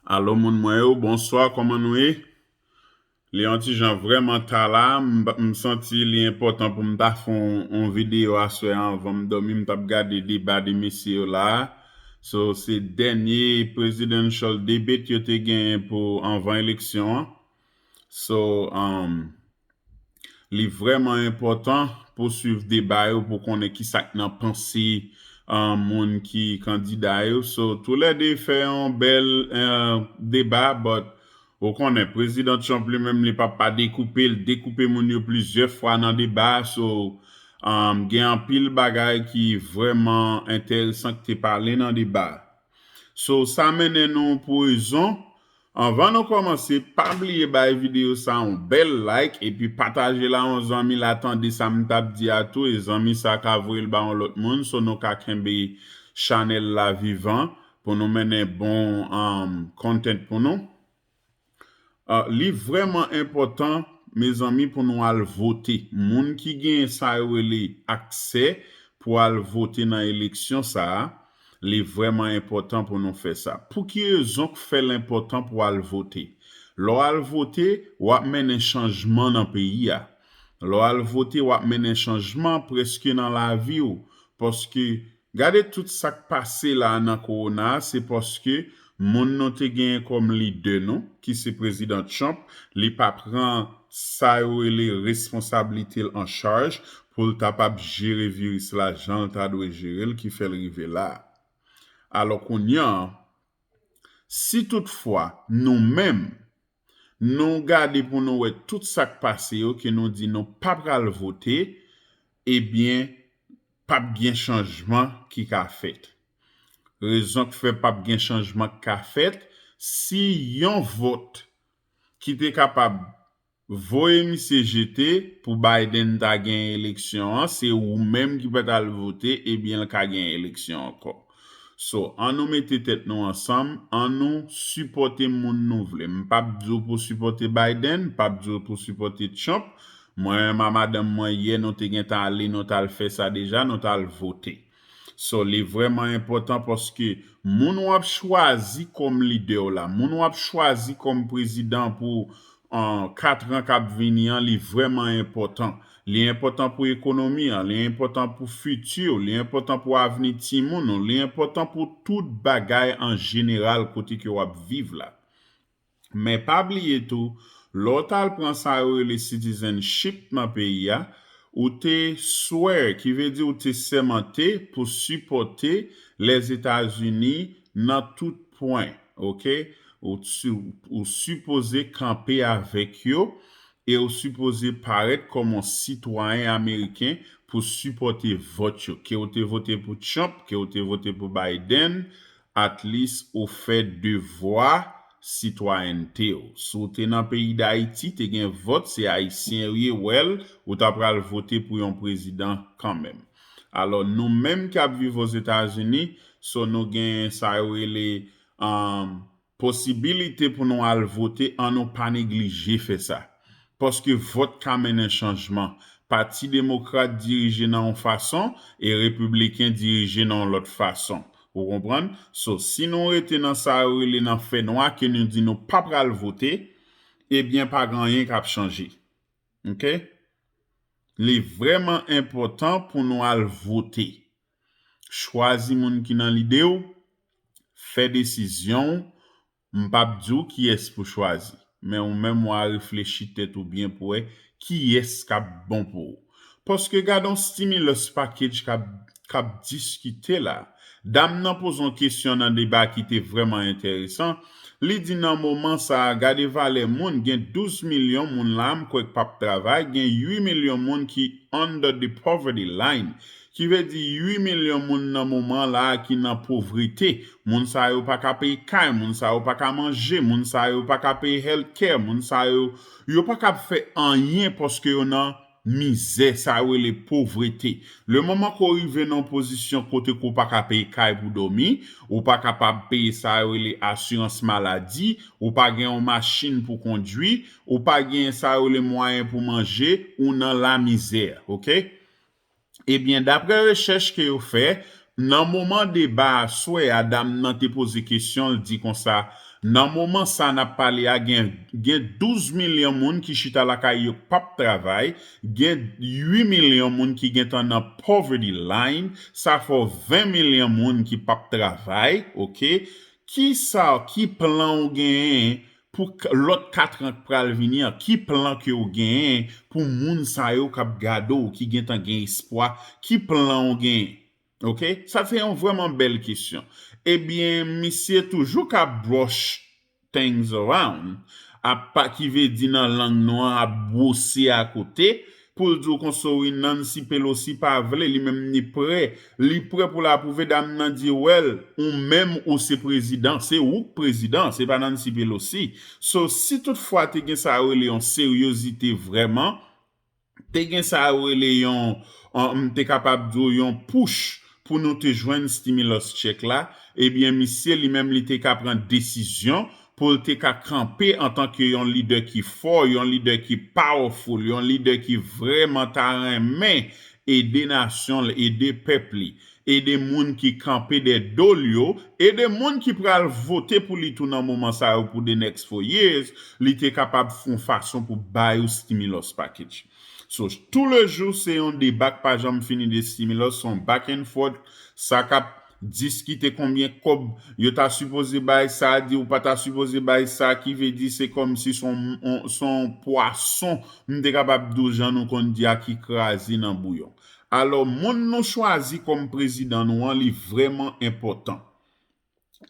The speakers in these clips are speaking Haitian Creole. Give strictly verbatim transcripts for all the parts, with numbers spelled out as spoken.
Alo moun mwen yo, bonswa, kòman nou ye? Li yon ti jan vrèman ta la, m, m santi li enpòtan pou m ta fè yon, yon videyo aswè a anvan m dòmi, m t ap gade deba de mesye yo la. So, se dènye presidential debate yo te genyen pou anvan eleksyon an. So, um, li vrèman enpòtan pou swiv deba yo, pou konnen ki sa k nan panse, uh, moun ki kandida yo. So, toulède fè yon bèl, uh, deba, but ou konnen, Prezidan Trump li menm, li p ap pa dekoupe, l dekoupe moun yo plizyè fwa nan deba. So, um, gen anpil bagay ki vrèman enteresan ki te pale nan deba. So, sa mennen nou pou rezon. Anvan nou kòmanse, pa bliye bay videyo sa yon bèl like epi pataje l a yon zanmi l a tande sa m t ap di a tou, e zanmi sa ka voye l ba yon lòt moun, so nou ka kenbe chanèl la vivan pou nou mennen bon, um, content pou nou. Uh, li vrèman enpòtan, mezanmi, pou nou al vote. Moun ki gen sa yo rele aksè pou al vote nan eleksyon sa a, li vrèman enpòtan pou nou fè sa. Pou ki rezon k fè l enpòtan pou al vote? Lè w al vote, w ap mennen chanjman nan peyi a. Lè w al vote, w ap mennen chanjman prèske nan lavi w. Paske, gade tout sa k pase la nan kowona a, se paske moun nou te genyen kòm lidè nou, ki se Prezidan Trump, li pa pran sa yo rele responsablite l an chaj pou l ta p ap jere viris la jan l ta dwe jere l, ki fè l rive la a. Alò kounye a, si toutfwa nou menm, nou gade pou nou wè tout sa k pase yo, ke nou di nou pa pral vote, ebyen, p ap gen chanjman ki ka fèt. Rezon k fè p ap gen chanjman k ka fèt, si yon vòt ki te kapab voye misye jete pou Biden ta genyen eleksyon an, se ou menm ki pa t al vote, ebyen l ka genyen eleksyon ankò. So, an nou mete tèt nou ansanm, an nou sipòte moun nou vle. M p ap di w pou sipòte Biden, m p ap di w pou sipòte Trump. Mwen menm a madanm mwen yè, nou te gentan ale, nou t al fè sa deja, nou t al vote. So, li vrèman enpòtan paske moun w ap chwazi kòm lidè w la, moun w ap chwazi kòm prezidan pou, uh, kat an k ap vini an, li vrèman enpòtan. Li enpòtan pou ekonomi an, li enpòtan pou fiti w, li enpòtan pou avni timoun ou, li enpòtan pou tout bagay an jeneral kote ke w ap viv la. Men pa bliye tou, lè w t al pran sa yo rele citizenship nan peyi a, ou te swear, ki vle di ou te sèmante pou sipòte Lèzetazini nan tout pwen, oke? Ou, ou sipoze kanpe avèk yo e ou sipoze parèt kòm yon sitwayen ameriken pou sipòte vòt yo. Ke ou te vote pou Trump, ke ou te vote pou Biden, at least ou fè devwa sitwayènte w. Si w te nan peyi Dayiti, te gen vòt, se ayisyen ou ye, well, ou ta pral vote pou yon prezidan kanmenm. Alò, nou menm k ap viv Ozetazini, so nou gen sa yo rele, um, posibilite pou nou al vote, an nou pa neglije fè sa. Paske vòt ka mennen chanjman. Pati Demokrat dirije nan yon fason e Repibliken dirije nan yon lòt fason. Ou konprann? So, si nou rete nan sa yo rele nan fènwa ke nou di nou pa pral vote, ebyen pa gen anyen k ap chanje. Oke? Li vrèman enpòtan pou nou al vote. Chwazi moun ki nan lide w, fè desizyon w, m p ap di w kiyès pou chwazi, men ou menm w a reflechi tèt ou byen pou wè kiyès k ap bon pou ou. Paske gade yon stimulus package k ap, k ap diskite la. Dam nan poze yon kesyon nan deba ki te vrèman enteresan. Li di nan moman sa a, gade valè moun, gen douz milyon moun la, m kwè k p ap travay, gen uit milyon moun ki under the poverty line. Ki vle di uit milyon moun nan moman la a ki nan povrete. Moun sa yo pa ka peye kay, moun sa yo pa ka manje, moun sa yo pa ka peye health care, moun sa yo, yo pa ka fè anyen paske yo nan mizè, sa yo rele povrete. Le moman ke w rive nan yon pozisyon kote ke w pa ka peye kay pou dòmi, ou pa kapab peye sa yo rele asirans maladi, ou pa gen yon machin pou kondwi, ou pa gen sa yo rele mwayen pou manje, ou nan lamizè, oke? Ebyen, daprè rechèch ke yo fè, Nan moman deba aswè a, dam nan te poze kesyon, l di konsa, nan moman sa n ap pale a, gen, gen douz milyon moun ki chita lakay yo k p ap travay, gen uit milyon moun ki gentan nan poverty line, sa fè ven milyon moun ki p ap travay, oke? Kisa, ki plan w genyen pou k- lòt kat an k pral vini an? Ki plan ke w genyen pou moun sa yo k ap gade w, ki gentan gen espwa? Ki plan w genyen? Oke? Sa se yon vrèman bèl kesyon. Ebyen, misye toujou ka brush things around. Ap pa, ki vle di nan lang nou an, ap bwose akote, pou l di w konsa wi, Nancy Pelosi pa vle, li menm li prè, li prè pou l apwouve. Dam nan di, well, ou menm ou se prezidan, se ou k prezidan, se pa Nancy Pelosi. So, si toutfwa te gen sa yo rele yon seryozite vrèman, te gen sa yo rele yon, an, m te kapab di w yon push pou nou te jwenn stimulus check la, ebyen, misye li menm li te ka pran desizyon pou l te ka kanpe antanke yon lidè ki fò, yon lidè ki powerful, yon lidè ki vrèman ta renmen ede nasyon l, ede pèp li, ede moun ki kanpe dè do l yo, ede moun ki pral vote pou li tou nan moman sa yo pou the next four years, li te kapab fè yon fason pou ba yo stimulus package. So, tou le jou, se yon deba k pa janm fini de stimulus, se yon back and forth, sa k ap diskite konbyen kòb yo ta sipoze bay sa, di ou pa ta sipoze bay sa, ki vle di se kòmsi se yon, yon, se yon pwason, m te kapab di w jan nou konn di a, ki kraze nan bouyon. Alò, moun nou chwazi kòm prezidan nou an, li vrèman enpòtan.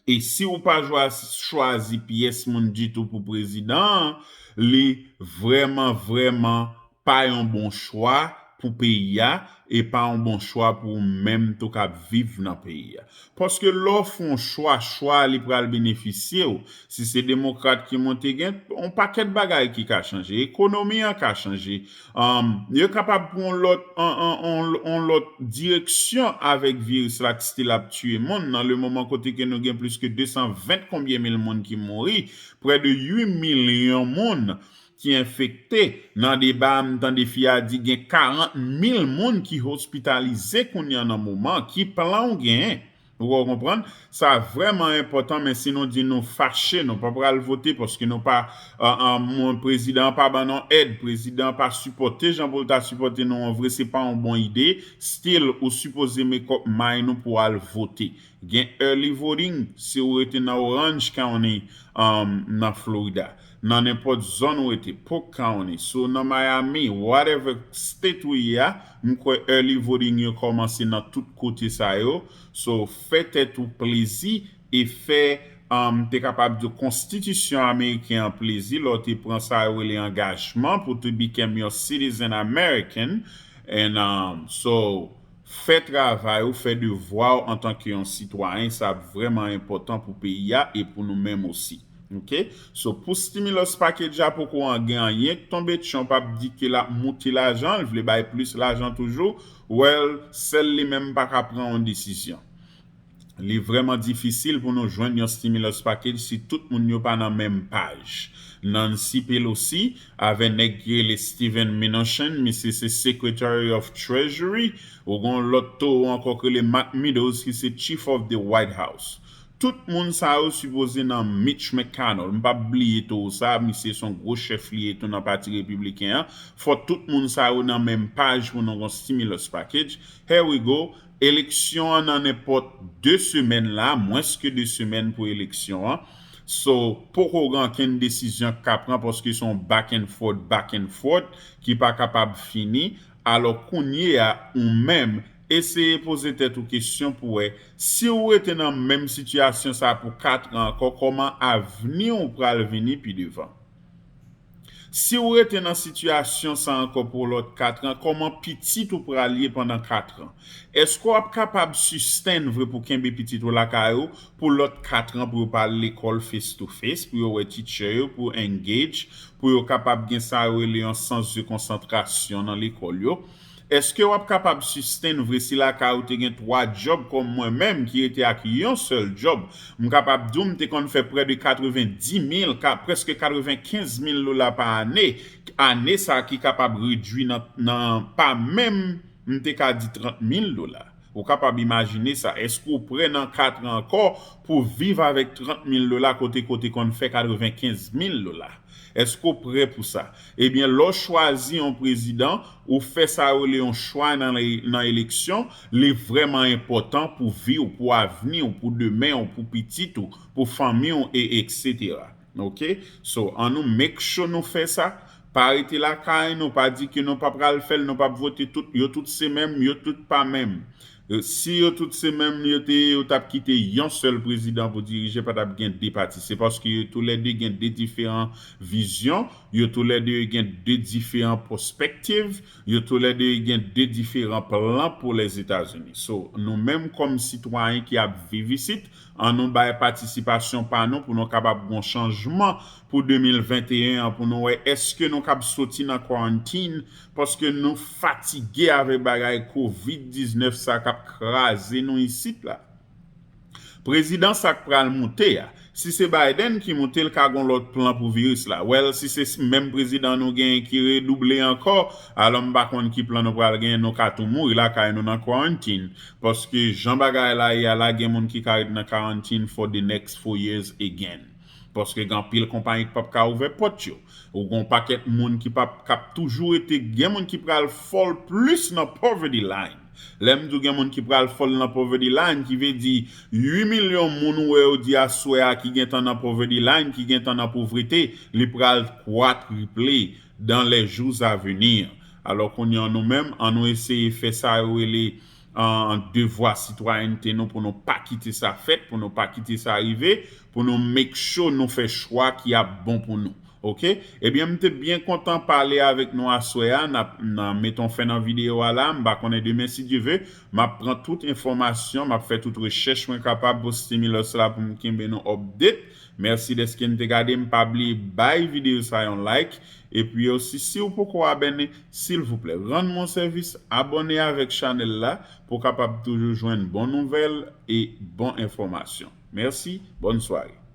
E si ou pa jwa- chwazi pyès moun ditou pou prezidan an, li vrèman, vrèman pa yon bon chwa pou peyi a, e pa yon bon chwa pou ou menm tou k ap viv nan peyi a. Paske lè w fè yon chwa, chwa a li pral benefisye w. Si se demokrat ki monte, gen yon pakèt bagay ki ka chanje. Ekonomi an ka chanje. Um, yo kapab pran yon lòt, yon, yon, yon, yon lòt direksyon avèk viris la k still ap tiye moun. Nan le moman kote ke nou gen plis ke de san ven konbyen mil moun ki mouri, prè de uit milyon moun ki enfekte. Nan deba a, m tande fi a di gen karant mil moun ki ospitalize kounye a nan moman. Ki plan w genyen? Ou konprann? Sa vrèman enpòtan, men si nou di nou fache, nou pa pral vote paske nou pa, an, an, mwen, prezidan an pa ban nou èd, prezidan an pa sipòte jan pou l ta sipòte nou an vre, se pa yon bon ide. Still, ou sipoze make up mind ou pou al vote. Gen early voting si ou rete nan Orange County, um, nan Florida. Nan nenpòt zòn ou rete, Polk County, si w nan Miami, whatever state ou ye a, m kwè early voting yo kòmanse nan tout kote sa yo. So, fè tèt ou plezi e fè, um, te kapab di konstitisyon ameriken an plezi lè w te pran sa yo rele angajman pou te become your citizen American. And, um, so, fè travay ou, fè devwa w antanke yon sitwayen, sa ap vrèman enpòtan pou peyi a e pou nou menm osi. Oke? So, pou stimulus package a poko an gen anyen k tonbe, Trump ap di ke l ap moute lajan, l vle bay plis lajan toujou. Well, sèl li menm pa ka pran yon desizyon. Li vrèman difisil pou nou jwenn yon stimulus package si tout moun yo pa nan menm paj. Nancy Pelosi avè nèg ki rele Steven Mnuchin, misye se Secretary of Treasury, ou gen yon lòt towo ankò ki rele Mark Meadows ki se Chief of the White House. Tout moun sa yo sipoze nan Mitch McConnell. M p ap bliye towo sa, misye se yon gwo chèf li ye tou nan Pati Repibliken an. Fò tout moun sa yo nan menm paj pou nou gon stimulus package. Here we go. Eleksyon an nan nenpòt de semèn la, mwens ke de semèn pou eleksyon an. So, poko gen ankenn desizyon k ka pran paske se yon back and forth, back and forth ki pa kapab fini. Alò, kounye a, ou menm, eseye poze tèt ou kesyon pou wè si w rete nan menm sitiyasyon sa pou kat an ankò, kòman avni w pral vini pi devan. Si w rete nan sitiyasyon sa ankò pou lòt kat an, kòman pitit ou pral ye pandan kat an? Èske w ap kapab sustain vre pou kenbe pitit ou lakay ou pou lòt kat an, pou yo pa al lekòl face to face, pou yo wè teacher yo, pou yo engage, pou yo kapab gen sa yo rele yon sans de konsantrasyon nan lekòl yo? Èske w ap kapab sustain vre si lakay ou te gen twa djòb kòm mwen menm ki rete ak yon sèl djòb? M kapab di w m te konn fè prè de katrevenndimil, ka, prèske katrevenkenz mil dola pa ane. Ane sa ki kapab redwi nan, nan pa menm, m te ka di trant mil dola. Ou kapab imajine sa. Èske w prè nan kat an ankò pou viv avèk trant mil dola kote kote konn fè katrevenkenz mil dola? Èske w prè pou sa? Ebyen, lè w chwazi yon prezidan, ou fè sa yo rele yon chwa nan, nan eleksyon, li vrèman enpòtan pou vi w, pou avni w, pou demen w, pou pitit ou, pou fanmi w, e etsetera. Ok? So, annou make sure nou fè sa. Pa rete lakay nou, pa di ke nou pa pral fè l, nou p ap vote tout, yo tout se menm, yo tout pa menm. Si yo tout se menm yo te ye, yo t ap kite yon sèl prezidan pou dirije, pa t ap gen de pati. Se paske yo toulède gen de diferan vizyon, yo toulède gen de diferan pèspektiv, yo toulède gen de diferan plan pou Lèzetazini. So, nou menm kòm sitwayen ki ap viv isit, annou bay patisipasyon pa nou pou nou kapab gen chanjman pou de mil venteyen an, pou nou wè èske nou kab soti nan quarantine, paske nou fatige avèk bagay kovid diznèf sa k ap kraze nou isit la. Prezidan sa k pral moute a, si se Biden ki moute, l ka gon lòt plan pou viris la. Well, si se menm prezidan nou genyen ki redouble ankò, alò m pa konn ki plan nou pral genyen, nou ka tou mouri lakay nou nan quarantine. Paske jan bagay la ye a la, gen moun ki ka ret nan quarantine for the next four years again. Paske gen anpil konpayi ki p ap ka ouvè pòt yo. Ou gen yon pakèt moun ki p ap, k ap toujou rete, gen moun ki pral fall plis nan poverty line. Lè m di w gen moun ki pral fall nan poverty line, ki vle di uit milyon moun ou wè yo di aswè a ki gentan nan poverty line, ki gentan nan povrete, li pral quadruple dans les jours à venir. Alò kounye a nou menm, annou eseye fè sa yo rele an devwa sitwayènte nou pou nou pa kite sa fèt, pou nou pa kite sa rive, pou nou make sure nou fè chwa ki ap bon pou nou. Ok? Ebyen, m te byen kontan pale avèk nou aswè a. N ap, n ap met yon fen nan videyo a la. M pa konnen demen, si Dye ve, m ap pran tout enfòmasyon, m ap fè tout rechèch mwen kapab pou Stimulus la pou m kenbe nou update. Mèsi dèske n te gade. M pa bliye bay videyo sa yon like. Epi osi, si w poko abòne, silvouplè, rann mwen sèvis, abòne avèk chanèl la pou w kapab toujou jwenn bon nouvèl e bon enfòmasyon. Mèsi, bòn sware.